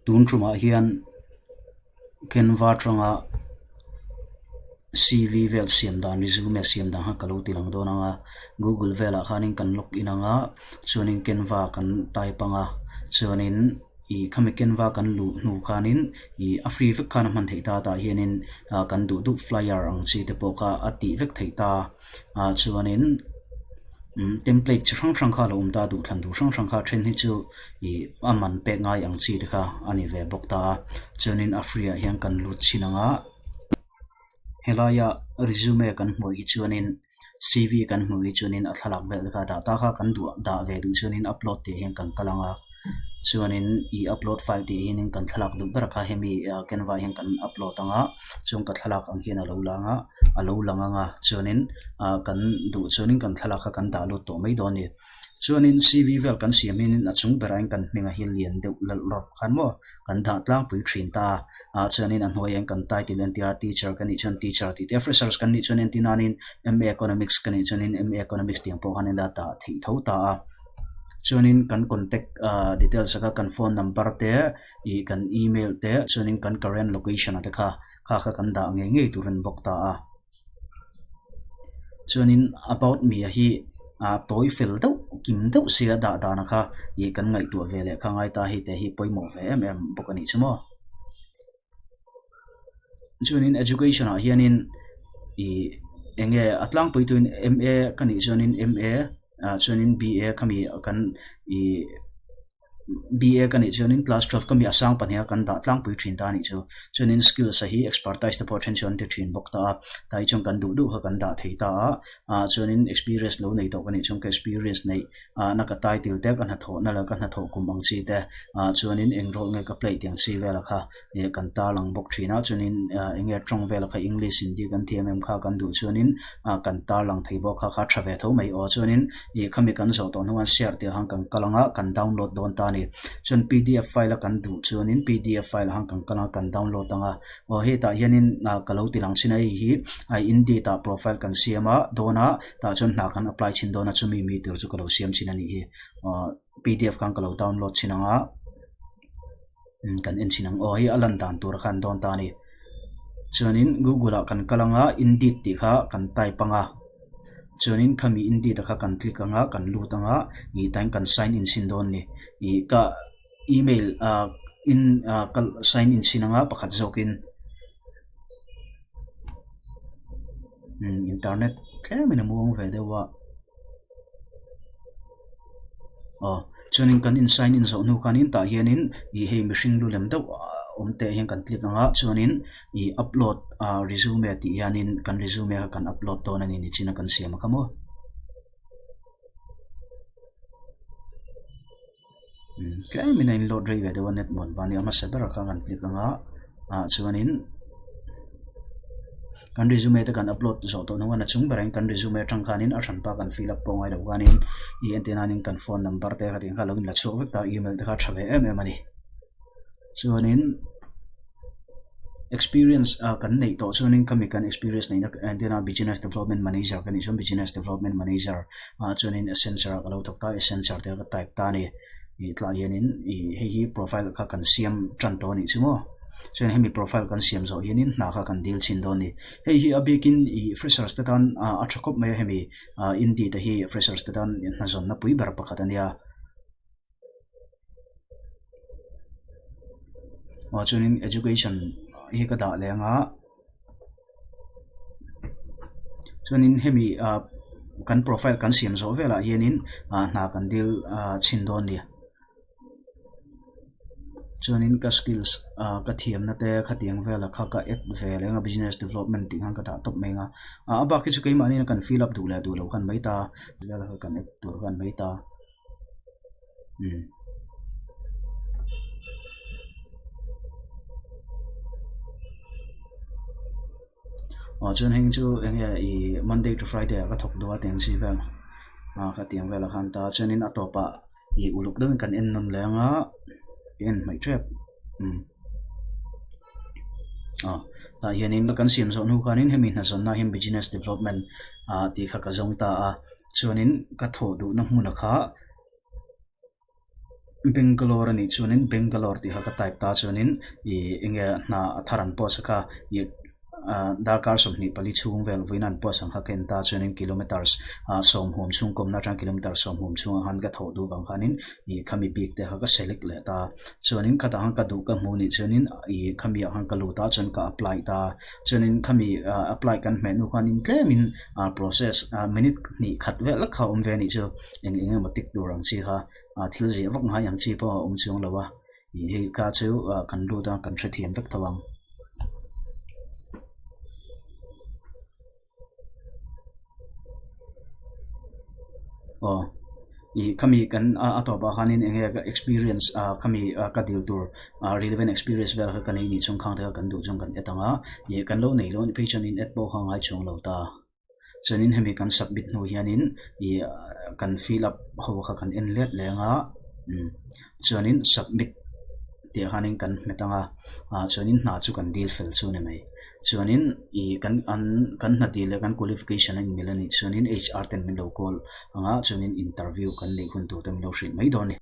Tun tumah hian Canva atanga CV vel siam dan resume siam dan kha ka lo ti lang dawn ang a Google velah khanin kan log in ang a chuanin Canva kan type ang a chuanin ih khami Canva kan luh hnu khanin ih a free vek khan a hman theih ta tah hianin ah kan duh duh flyer ang chi te pawh kha a tih vek theih ta ah chuanin umm template chi hrang hrang kha a lo awm ta duh thlan duh hrang hrang kha a then hi chu ih a man pek ngai ang chi te kha a ni ve bawk ta a chuanin a free ah hian kan lut chhin ang a helaia resume kan hmuh hi chuanin C V kan hmuh hi chuanin a thlalak vel te kha dah ta kha kan duh dah ve duh chuanin upload tih hian kan kal ang a chuanin ih upload file tih hianin kan thlalak duh ber kha hemi ah canva hian kan upload ang a chuan ka thlalak ang hian a lo lang a a lo lang ang a chuanin ah kan duh chuanin kan thlalak kha kan dah lut tawh mai dawn a ni chuanin C V vel kan siam hianin a chung berah hian kan hming ah hian lian deuh lalh rawk khan maw kan dah tlangpui thin ta a ah chuanin a hnuaiah hian kan title entir a teacher ka nih chuan teacher tih te freshers kan nih chuan entir nanin M A economics ka nih chuanin M A economics tih ang pawh khan a dah theih tho ta a chuanin kan contact ah details kha kan phone number te ih kan email te chuanin kan current location ah te kha kha kha kan dah ngei ngei tur a ni bawk ta a. Chuanin about me a hi ah tawi fel deuh kim deuh sia dah dan a kha ih kan ngaihtuah ve leh kha ngai ta hei te hi pawimawh ve em em bawk a nih chu maw. Chuanin education ah hianin ih eng nge a tlangpui tuin M A ka nih chuanin M A ah chuanin B A khami kan ih. BA ka nih chuanin class 12 ka mi a sang pahniha kan dah tlangpui thin ta a nih chu. Chuanin skills a hi expertise te pawh a then chuan an ti thin bawk ta a, tah hi chuan kan duh duh kha kan dah thei ta a, ah chuanin experience lo nei tawh ka nih chuan ka experience neih ah na ka title te ka hnathawh na leh ka hnathawh kum ang chi te ah chuanin eng role nge ka play tih ang chi vel kha ih kan tarlang bawk thin a chuanin ah eng nge tawng vel kha English hindi kan thiam em kha kan duh chuanin ah kan tarlang thei bawk kha kha tha ve tho mai aw chuanin ih khami kan zawh tawh hnuah share tih ang kan kal ang a kan download dawn ta a ni chuan P D F file a kan duh chuanin P D F file ang kan kal ang a kan download ang a aw hetah hianin ah ka lo ti lang chin a hei hi a indeed ah profile kan siam a dawn a tah chuan hna kan apply chhin dawn a chumi mi tur chu ka lo siam chhin a nih hi aw P D F khan ka lo download chhin ang a. Kan en chhin ang aw hei a lan dan tur kha an dawn ta a ni chuanin google ah kan kal ang a indeed tih kha kan type ang a chuanin khami indeed a kha kan click ang a kan lut ang a ih tah hian kan sign in chhin dawn a ni ih ka email ah in ah ka sign in chhin ang a pakhat zawkin umm internet tlemin a muang ve deuh a. Aw chuanin kan in sign in zawh hnu khanin tah hianin ih hei mihring lu lem deuh awm teh hian kan click ang a chuanin ih upload ah resume tih hianin kan resume kha kan upload dawn a ni nichin a kan siam a kha maw. Tlemin a in load rei ve deuh a net muan vang a ni a hmasa ber kha kan click ang a ah chuanin kan resume te kan upload zawh tawh hnuah a chung berah hian kan resume atang khanin a hranpa kan fill up pawh ngai lo khanin ih entir nanin kan phone number te kha tiang kha lo inla chhuak vek ta email te kha a tha ve em em a ni chuanin experience ah kan neih tawh chuanin khami kan experience neihna entir nan business development manager ka nih chuan business development manager ah chuanin Accenture ah ka lo thawk ta Accenture te ka type ta a ni ih tlaiah hianin ih hei hi profile kha kan siam tan tawh a nih chu maw chuan hemi profile kan siam zawh hianin hna kha kan dil chhin dawn a ni hei hi a bikin ih freshers te tan ah a tha khawp mai a hemi ah indeed te hi freshers te tan hna zawnna pui ber pakhat a nia. Aw chuanin education hi ka dah leh anga chuanin hemi ah kan profile kan siam zawh velah hianin ah hna kan dil ah chhin dawn a ni chuanin ka skills ah ka thiamna te khatiang velah kha ka add ve leh anga business development tih khan ka dah tawp mai anga ah a bak hi chu keimahni kan fill up duh leh duh loh khan mai ta kan add tur khan mai ta. Aw chuan heng chu eng nge ih monday to friday ah ka thawk duh a tiang chi vel ah ka tiang velah khan ta chuanin a tawpah ih uluk deuhin kan en nawn leh ang a ka en hmaih tep umm aw tah hianin kan siam zawh hnu khanin hemi hnazawnna hian business development ah tih kha ka zawng ta a. Chuanin ka thawh duhna hmunah kha Bangalore a nih chuanin Bangalore tih kha ka type ta chuanin ih eng nge hna a thar an post a kha ih ah darkar 24 chhung vel vawiin an post ang kha ka en ta chuanin kilometers ah sawm huam chhung kawmna atang kilometer sawm huam chhungah khan ka thawh duh vang khanin ih khami bik te kha ka select leh ta chuanin khatah khan ka duh ka hmuh nih chuanin ih khami ah khan ka lut a chuan ka apply ta chuanin khami ah apply kan hmeh hnu khanin tlemin ah process ah minute hnih khat vel lek kha a awm ve a nih chu eng eng emaw tik tur ang chi kha. ah thil ziah vak ngai ang chi pawh a awm chuang lo a ih hei kha chu ah kan lut a kan hrethiam vek tho ang. Aw ih khami kan a a tawpah khanin eng nge ka experience ah khami ka dil tur ah relevant experience vel kha ka nei nih chuan khang te kha kan duh chuan kan add ang a ih kan lo nei lo a nih phei chuan in add pawh kha a ngai chuang lo ta. Chuanin hemi kan submit hnu hianin ih kan fill up ho kha kan en let leng a umm chuanin submit tih ah khanin kan hmet ang a ah chuanin hna chu kan dil fel chu a ni mai chuanin ih kan an kan hna dil leh kan qualification a inmil a nih chuanin H R ten min lo call ang a chuanin interview kan neih hun tur te min lo hrilh mai dawn a ni.